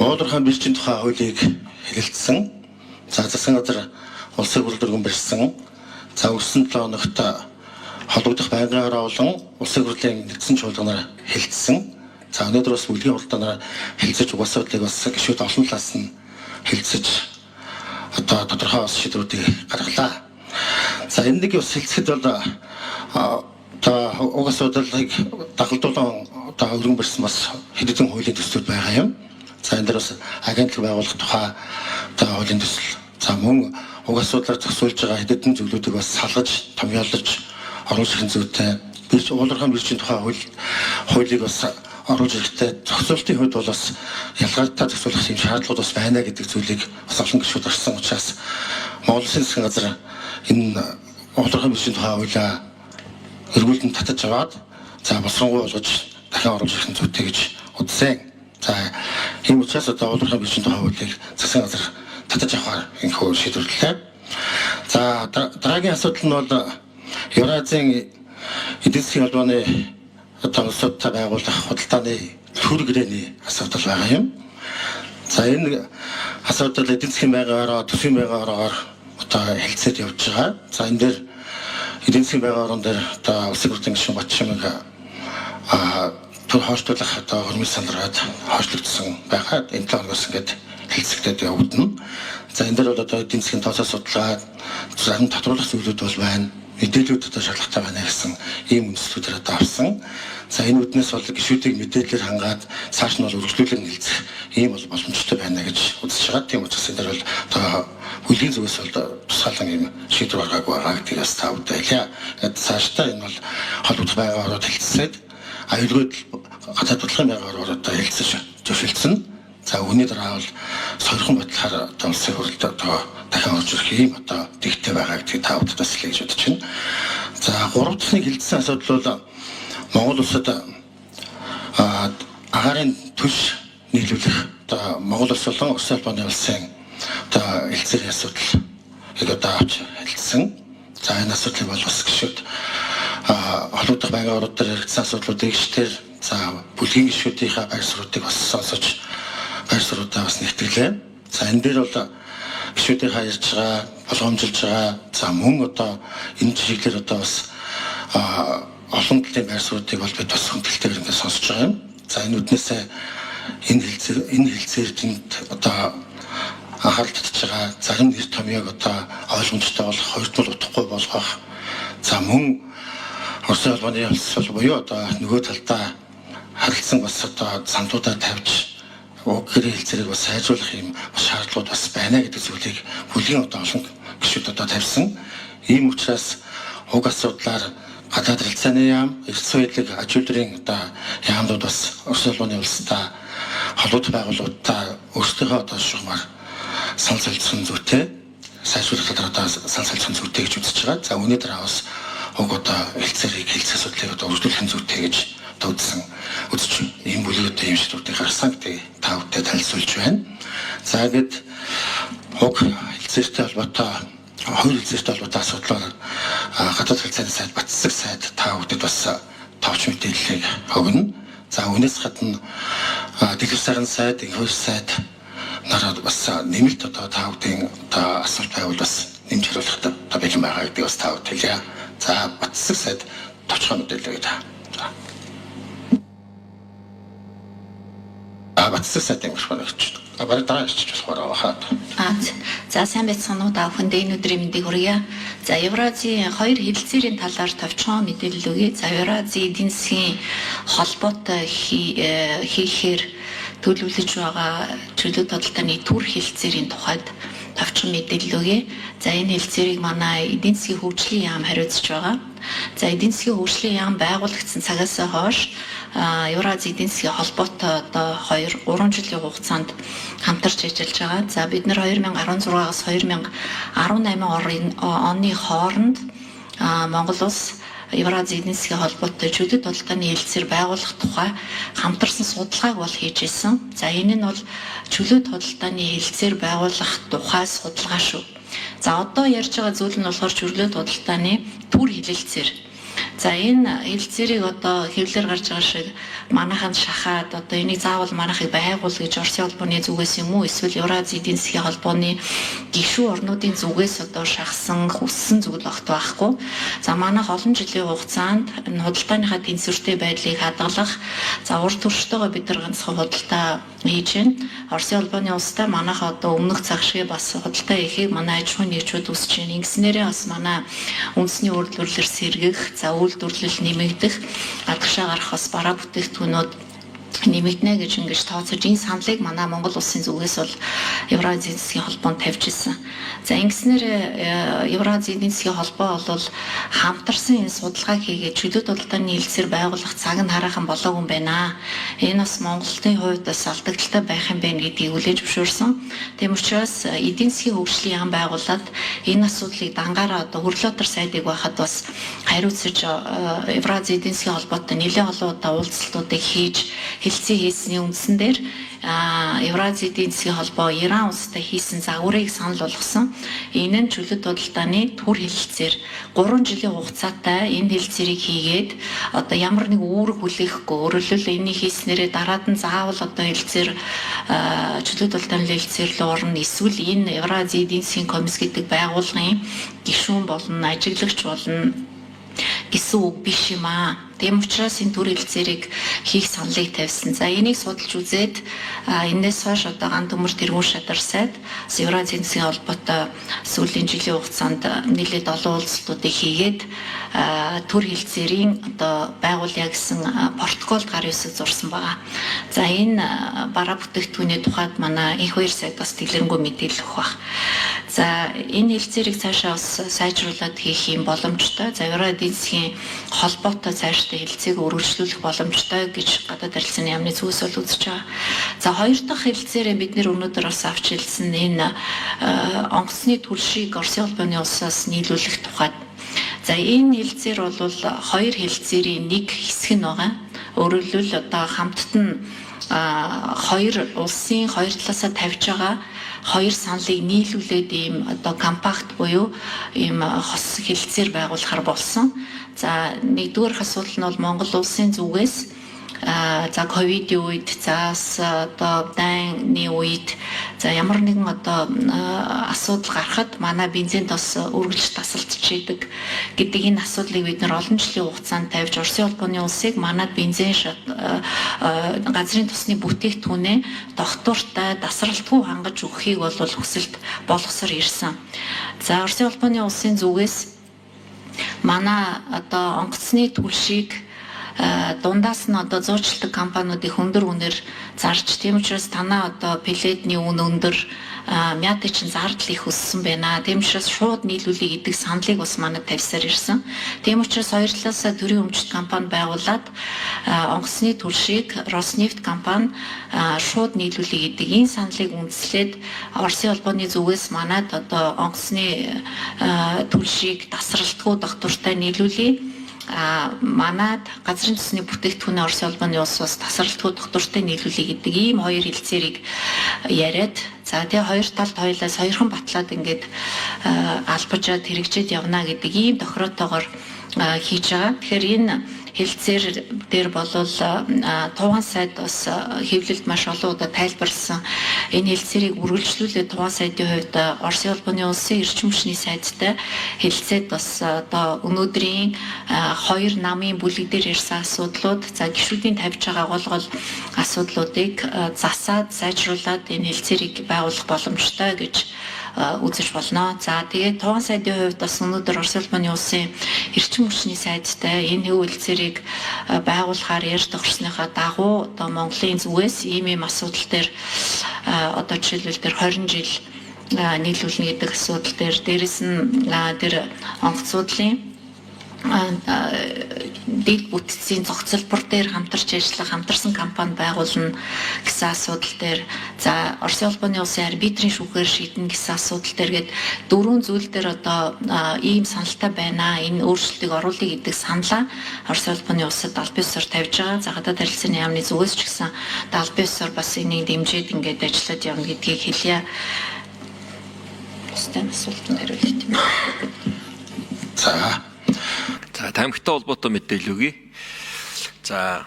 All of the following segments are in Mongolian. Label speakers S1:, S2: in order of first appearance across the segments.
S1: Уулуурхайн биржийн тухай хуулийг хэлэлцсэн. За засгийн газар улсын хурал өргөн барьсан. За өнгөрсөн 7 хоногт холбогдох байнгын хороо болон улсын хурлын нэгдсэн чуулганаар хэлэлцсэн. За өнөөдөр бас бүлгийн хуралдаанаар хэлэлцэж уг асуудлыг бас гишүүд олон талаас нь хэлэлцэж одоо тодорхой бас шийдвэрүүдийг гаргалаа. За энэ нэг бас хэлцэхэд бол одоо уг асуудлыг дагалдуулан одоо өргөн барьсан бас хэд хэдэн хуулийн төслүүд байгаа юм. За энэ дээр бас агентлаг байгуулах тухай одоо хуулийн төсөл. За мөн уг асуудлаар зохицуулж байгаа хэд хэдэн зүйлүүдийг бас салгаж, томьёолож оруулах ирэх зүйтэй. Бирж уулуурхайн биржийн тухай хуулийг бас оруулж ирэхдээ зохицуултын хувьд бол бас ялгаатай зохицуулах юм шаардлагууд бас байна гэдэг зүйлийг бас олон гишүүд гарсан учраас Монгол Улсын засгийн газар энэ уулуурхайн биржийн тухай хуулиа эргүүлэн татаж аваад за боловсронгуй болгож дахин оруулж ирэх зүйтэй гэж үзсэн. За ийм учраас одоо уулуурхайн биржийн тухай хуулийг засгийн газар татаж авахар энэхүү шийдвэрлэлээ. За дараагийн асуудал нь бол Евразийн эдийн засгийн холбооны одоо улсуудтай байгуулах худалдааны төр гэрээний асуудал байгаа юм. За энэ асуудал эдийн засгийн байнгын ороо, төсвийн байнгын ороогоор одоо хэлцээд явж байгаа. За энэ дээр эдийн засгийн байнгын орон дээр одоо улсын хурлын гишүүн Батчимаг төр хойшлуулах одоо хөрмийн санал гаргаад хойшлогдсон байгаа. Энэ 7 хоногоос ингээд хэлцэгдээд явагдана. За энэ дээр бол одоо эдийн засгийн тооцоо судалгаа, зарим тодруулах зүйлүүд бол байна. Мэдээллүүд одоо шаардлагатай байна гэсэн ийм үндслүүдээр одоо авсан. За энэ үднээс бол гишүүдийг мэдээлэлээр хангаад цааш нь бол үргэлжлүүлэн хэлцэх ийм бол боломжтой байна гэж үзэж байгаа. Тийм учраас энэ дээр бол одоо бүлгийн зүгээс бол тусгаалan ийм шийдвэр гаргаагүй байгаа гэдгийг бас та бүхэндээ хэлье. Цаашдаа энэ бол холбогдох байнгын ороод хэлцээд аюулгүй гадаад бодлогын байнгын ороод одоо хэлцэж зөвшөлдсөн. За үүний дараа бол сойрхон бодлохоор одоо улсын хурлд одоо дахин орж ирэх ийм одоо дэгтэй байгаа гэдгийг та бүхэнд бас хэлье гэж бодож байна. За гурав дахь нэг хэлсэн асуудал бол Монгол улсад агаарын түлш нийлүүлэх одоо Монгол улс болон Оросын холбооны улсын одоо хэлцээний асуудал их одоо авч хэлсэн. За энэ асуудлыг бол бас гишүүд холбогдох байнгын орууд дээр яригдсан асуудлуудыг гişтэр за бүлгийн гишүүдийнхээ байр суурьуудыг бас сонсож байр суурьудаа бас нэгтгэлээ. За энэ дээр бол гишүүдийнхээ ярьж байгаа, болгоомжилж байгаа. За мөн одоо энэ чиглэлээр одоо бас олон талын байр суурьуудыг бол бид бас хүндэтгэлтэйгээр ингээд сонсож байгаа юм. За энэ үднээсээ энэ хэлцээртэнд одоо анхаарал татж байгаа зарим нэр томьёог одоо ойлгомжтой болох, хоёрдмол утгагүй болгох. За мөн Оросын холбооны улс буюу одоо нөгөө талдаа харилцан бас одоо саналуудаа тавьж уг гэрээ хэлцээрийг бас сайжруулах юм бас шаардлагууд бас байна гэдэг зүйлийг бүлгийн одоо олон гишүүд одоо тавьсан. Ийм учраас уг асуудлаар гадаад харилцааны яам, эрдэс баялаг, аж үйлдвэрийн одоо яамнууд бас Оросын холбооны улстай холбогдох байгууллагуудтай өөрсдийнхөө одоо шугамар санал солилцох зүйтэй, сайжруулах талаар одоо санал солилцох зүйтэй гэж үзэж байгаа. За үүний дараа бас уг одоо хэлцээрийг хэлцэх асуудлыг одоо үргэлжлүүлэх зүйтэй гэж одоо үзсэн үзэж ийм бүлгүүдтэй ийм шийдвэрүүдийг гаргасан гэдгийг та бүхэндээ танилцуулж байна. За ингээд уг хэлцээртэй холбоотой хоёр хэлцээртэй холбоотой асуудлаар гадаад харилцааны сайд Батцэг сайд та бүхэнд бас товч мэдээллийг өгнө. За үүнээс гадна дэлгэр сарын сайд, инх хоёр сайд нараад бас нэмэлт одоо та бүхэндийн одоо асуулт байвал бас нэмж хариулах одоо бэлэн байгаа гэдгийг бас та бүхэнд хэлье. За Батцэг сайд товчхон мэдээлэл өгье. За Батцэг сайдын микрофон өгч. Бараг дараа ирчих болохоор хаа.
S2: За сайн байцгаана уу, та бүхэндээ энэ өдрийн мэндийг хүргье. За Евразийн хоёр хэлэлцээрийн талаар товчхон мэдээлэл өгье. За Евразийн эдийн засгийн холбоотой хийхээр төлөвлөж байгаа чөлөө худалдааны төр хэлэлцээрийн тухайд товчхон мэдээлэл өгье. За энэ хэлэлцээрийг манай эдийн засгийн хөгжлийн яам хариуцж байгаа. За эдийн засгийн хөгжлийн яам байгуулагдсан цагаас хойш Еврази эдийн засгийн холбоотой одоо 2 3 жилийн хугацаанд хамтарч ажиллаж байгаа. За бид нар 2016-аас 2018 оны хооронд Монгол улс Еврази эдийн засгийн холбоотой чөлөө худалдааны хэлэлцээр байгуулах тухай хамтарсан судалгааг бол хийж исэн. За энэ нь бол чөлөө худалдааны хэлэлцээр байгуулах тухай судалгаа шүү. За одоо ярьж байгаа зүйл нь болохоор чөлөө худалдааны төр хэлэлцээр. За, энэ хэлэлцээрийг одоо хэвлэлээр гарч байгаа шиг манайханд шахаад одоо энийг заавал манайхыг байгуул гэж Оросын холбооны зүгээс юм уу, эсвэл Еврази эдийн засгийн холбооны гишүүн орнуудын зүгээс одоо шахсан, хүссэн зүйл огт байхгүй. За, манайх олон жилийн хугацаанд энэ худалдааныхаа тэнцвэртэй байдлыг хадгалах, за, ур туршдаагаа бид нар ганцхан худалдаа хийж байна. Оросын холбооны улстай манайх одоо өмнөх цаг шиг бас худалдаа хийхийг манай аж ахуйн нэгжүүд хүсэж байна. Ингэснээрээ бас манай үндэсний үйлдвэрлэлээр сэргэх, за, үйлдвэрлэл нэмэгдэх, гадагшаа гарах бас бараа бүтээгдэхүүнүүд нэмэгдэнэ гэж ингэж тооцож, энэ саналыг манай Монгол улсын зүгээс бол Евразийн засгийн холбоонд тавьж ирсэн. За, ингэснээр Евразийн эдийн засгийн холбоо бол хамтарсан энэ судалгааг хийгээд чөлөөт худалдааны хэлэлцээр байгуулах цаг нь хараахан болоогүй юм байна. Энэ бас Монголын хувьд бас алдагдaltaй байх юм байна гэдгийг хүлээн зөвшөөрсөн. Тийм учраас эдийн засгийн хөгжлийн яам байгуулад энэ асуудлыг дангаараа одоо хөрлөтөр сайдыг байхад бас хариуцаж, Евразийн эдийн засгийн холбоотой нэлээд олон удаа уулзалтуудыг хийж, хэлэлцээ хийсний үндсэн дээр Еврази эдийн засгийн холбоо Иран улстай хийсэн загварыг санал болгосон. Энэ нь чөлөөт худалдааны түр хэлэлцээр 3 жилийн хугацаатай энэ хэлэлцээрийг хийгээд одоо ямар нэг үүрэг хүлээхгүй, өөрөөр хэлбэл энэний хийснээрээ дараад нь заавал одоо хэлэлцээр, чөлөөт худалдааны хэлэлцээр рүү орно, эсвэл энэ Еврази эдийн засгийн комисс гэдэг байгууллагын гишүүн болно, ажиглагч болно гэсэн үг биш юм аа. Тийм учраас энэ түр хэлэлцээрийг хийх саналыг тавьсан. За, энийг судалж үзээд, энээс хойш одоо ган төмөр тэргүүн шадар сайд Евразийн засгийн холбоотой сүүлийн жилийн хугацаанд нэлээд олон уулзалтуудыг хийгээд, түр хэлэлцээрийн одоо байгуулъя гэсэн протоколд гар үсэг зурсан байгаа. За, энэ бараа бүтээгдэхүүний тухайд манай энх баяр сайд бас дэлгэрэнгүй мэдээлэл өгөх байх. За, энэ хэлэлцээрийг цаашаа бас сайжруулад хийх юм боломжтой. За, Евразийн засгийн холбоотой цаашдаа хэлэлцээг өргөжлүүлэх боломжтой гэж гадаад харилцааны яамны зүгээс бол үзэж байгаа. За, хоёр дахь хэлэлцээрээ бид нэр өнөөдөр бас авч хэлсэн энэ онгоцны түлшийг Оросын холбооны улсаас нийлүүлэх тухайд. За, энэ хэлэлцээр бол хоёр хэлэлцээрийн нэг хэсэг нь байгаа. Өөрөөр хэлбэл одоо хамтд нь хоёр улсын хоёр талаасаа тавьж байгаа хоёр саналыг нийлүүлээд ийм одоо компакт буюу ийм хос хэлэлцээр байгуулахар болсон. За, нэгдүгээр асуудал нь бол Монгол улсын зүгээс, за, ковидын үед, за, одоо дайны үед, за, ямар нэгэн одоо асуудал гарахад манай бензин тос үргэлж тасалдаж идэг гэдэг энэ асуудлыг бид нар олон жилийн хугацаанд тавьж, Оросын холбооны улсыг манад бензин, газрын тосны бүтээгдэхүүнээ тогтвортой, дасралтгүй хангаж өгөхийг бол хүсэлт болгосоор ирсэн. За, Оросын холбооны улсын зүгээс манай одоо онгоцны түлшийг дундаас нь одоо зуучладаг компаниудыг өндөр үнээр зарж, тийм учраас танаа одоо пеллетний үн өндөр, мяты чинь зардал их өссөн байна. Тийм учраас шууд нийлүүлэе гэдэг саналыг бас манад тавьсаар ирсэн. Тийм учраас хоёр талаасаа төрийн өмчт компани байгуулад онгоцны түлшийг Роснефть компани шууд нийлүүлэе гэдэг энэ саналыг үндэслээд, Оросын холбооны зүгээс манад одоо онгоцны түлшийг дасралтгүй, доктортой нийлүүлэе, манад газрын төсний бүтээгдэхүүнээ Оросын холбооны улс бас тасралтгүй, доктортой нийлүүлэе гэдэг ийм хоёр хэлцээрийг яриад, за, тэгээ хоёр талд хоёулаа сойрхон батлаад ингээд албажаад хэрэгжээд явна гэдэг ийм тохироотойгоор хийж байгаа. Тэгэхээр энэ хэлцээр дээр болвол туугаан сайд бас хэвлэлд маш олон удаа тайлбарласан. Энэ хэлцээрийг үргэлжлүүлээд туугаан сайдын хувьд Оросын холбооны улсын эрчим хүчний сайдтай хэлэлцээд бас одоо өнөөдрийн хоёр намын бүлэг дээр ярьсан асуудлууд, за, гишүүдийн тавьж байгаа гол гол асуудлуудыг засаад, сайжруулад энэ хэлцээрийг байгуулах боломжтой гэж үзэж болно. За, тэгээд туугаан сайдын хувьд бас өнөөдөр Оросын холбооны улсын эрчим хүчний сайдтай энэ хэв хэлцээрийг байгуулахаар ярьж тохирсныхаа дагуу одоо Монголын зүгээс ийм ийм асуудал дээр, одоо жишээлбэл тэр 20 жил нийлүүлнэ гэдэг асуудал дээр, дээрэс нь тэр онгоцуудлын дэд бүтцийн зохицолбор дээр хамтарч ажиллах, хамтарсан компани байгуулна гэсэн асуудал дээр, за, Оросын холбооны улсын арбитрийн шүүхээр шийднэ гэсэн асуудал дээр гээд дөрвөн зүйл дээр одоо ийм саналтай байна. Энэ өөрчлөлтийг оруулъя гэдэг саналаа Оросын холбооны улсад аль биесээр тавьж байгаа. За, гадаад харилцааны яамны зүгээс ч гэсэн аль биесээр бас энийг дэмжиж ингээд ажиллаад явна гэдгийг хэлье. Бусдын асуултанд хариулъя тийм.
S1: За.
S3: За тамхитай холбоотой мэдээлэл өгье. За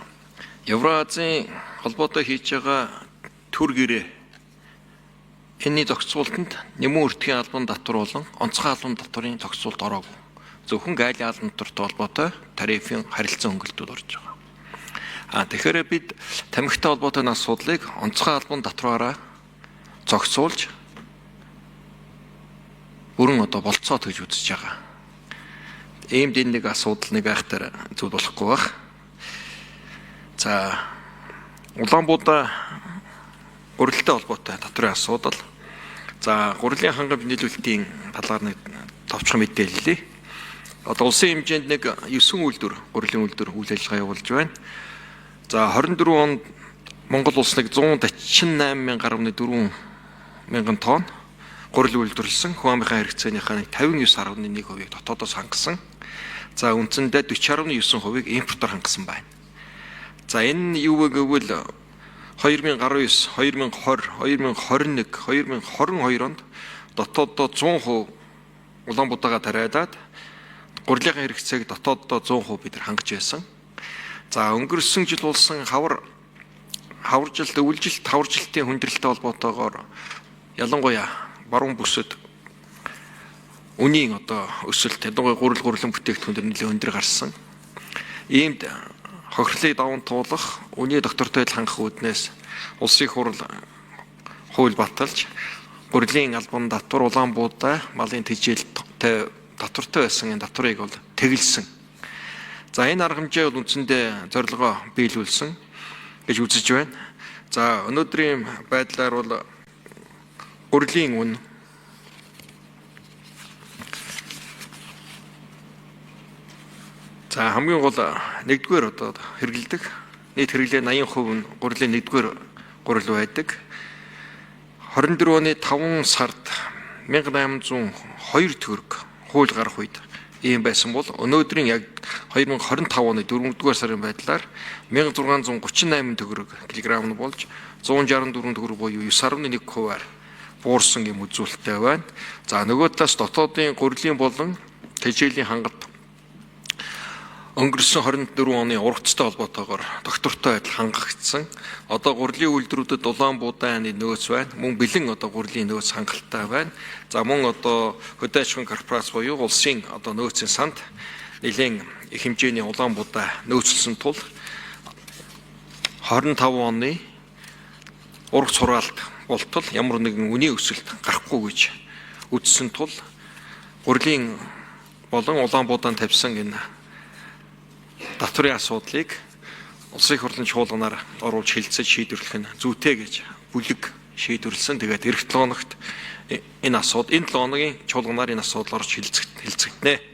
S3: Евразийн холбоотой хийж байгаа төр гэрээ энэний зохицуултанд нэмэн өртгийн албан татвар болон онцгой албан татварын зохицуулт ороогүй. Зөвхөн гайлын албан татвартай холбоотой тарифын харилцан хөнгөлтүүд орж байгаа. А тэгэхээр бид тамхитай холбоотой нас асуудлыг онцгой албан татвараараа зохицуулж бүрэн одоо болцоот гэж үзэж байгаа. Иймд энэ нэг асуудал нэг айхтар зүйл болохгүй байх. За Улаанбуудаа гурилтай холбоотой татварын асуудал. За гурилын хангамж нийлүүлэлтийн талаар нэг товчхон мэдээллээ. Одоо улсын хэмжээнд нэг 9 үйлдвэр, гурилын үйлдвэр үйл ажиллагаа явуулж байна. За 24 онд Монгол улс нэг 178 гаруй мянган тонн гурил үйлдвэрлэсэн. Хүн амынхаа хэрэгцээнийхээ 59.1%-ийг дотоодоос хангасан. За үндсэндээ 40.9%-ийг импортоор хангасан байна. За энэ юу вэ гэвэл 2019, 2020, 2021, 2022 онд дотооддоо 100% Улаанбуудаагаа тариалаад гурилынхаа хэрэгцээг дотооддоо 100% бид нар хангаж байсан. За өнгөрсөн жил болсон хавар хаваржилт, өвөлжилт, хаваржилтын хүндрэлтэй холбоотойгоор ялангуяа баруун бүсэд үнийн одоо өсөлт, ялангуяа гурил, гурилан бүтээгдэхүүн дээр нэлээд өндөр гарсан. Иймд хохирлыг даван туулах, үний доктортой хангах үүднээс улсын хурал хууль баталж гурилын албан татвар, Улаанбуудаа малын тэжээлтэй татвартай байсан энэ татварыг бол тэгэлсэн. За энэ арга хэмжээ бол үндсэндээ зорилгоо биелүүлсэн гэж үзэж байна. За өнөөдрийн байдлаар бол гурилын үн за хамгийн гол нэгдүгээр одоо хэрэглэдэг нийт хэрэглээ 80% нь гурилын нэгдүгээр гурил байдаг. 24 оны 5 сард 1802 төгрөг хууль гарах үед ийм байсан бол өнөөдрийн яг 2025 оны 4-р сарын байдлаар 1638 төгрөг килограмм нь болж 164 төгрөг буюу 9.1 хувиар буурсан юм үзүүлэлттэй байна. За нөгөө талаас дотоодын гурилын болон тэжээлийн хангалт өнгөрсөн 24 оны ургацтай холбоотойгоор доктортой адил хангагдсан. Одоо гурилын үйлдвэрүүдэд Улаанбуудаа нөөц байна. Мөн бэлэн одоо гурилын нөөц хангалттай байна. За мөн одоо хөдөө аж ахуйн корпорац буюу улсын одоо нөөцийн санд нэлээд их хэмжээний Улаанбуудаа нөөцлсөн тул 25 оны ургац хураалт болтол ямар нэгэн үнийн өсөлт гарахгүй гэж үзсэн тул гурилын болон Улаанбуудаанд тавьсан энэ татварын асуудлыг улсын хурлын чуулганаар оруулж хэлцэж шийдвэрлэх нь зүйтэй гэж бүлэг шийдвэрлсэн. Тэгээд эх 7 хоногт энэ асуудал энэ 7 хоногийн чуулганаар энэ асуудал орж хэлцэгдэнэ.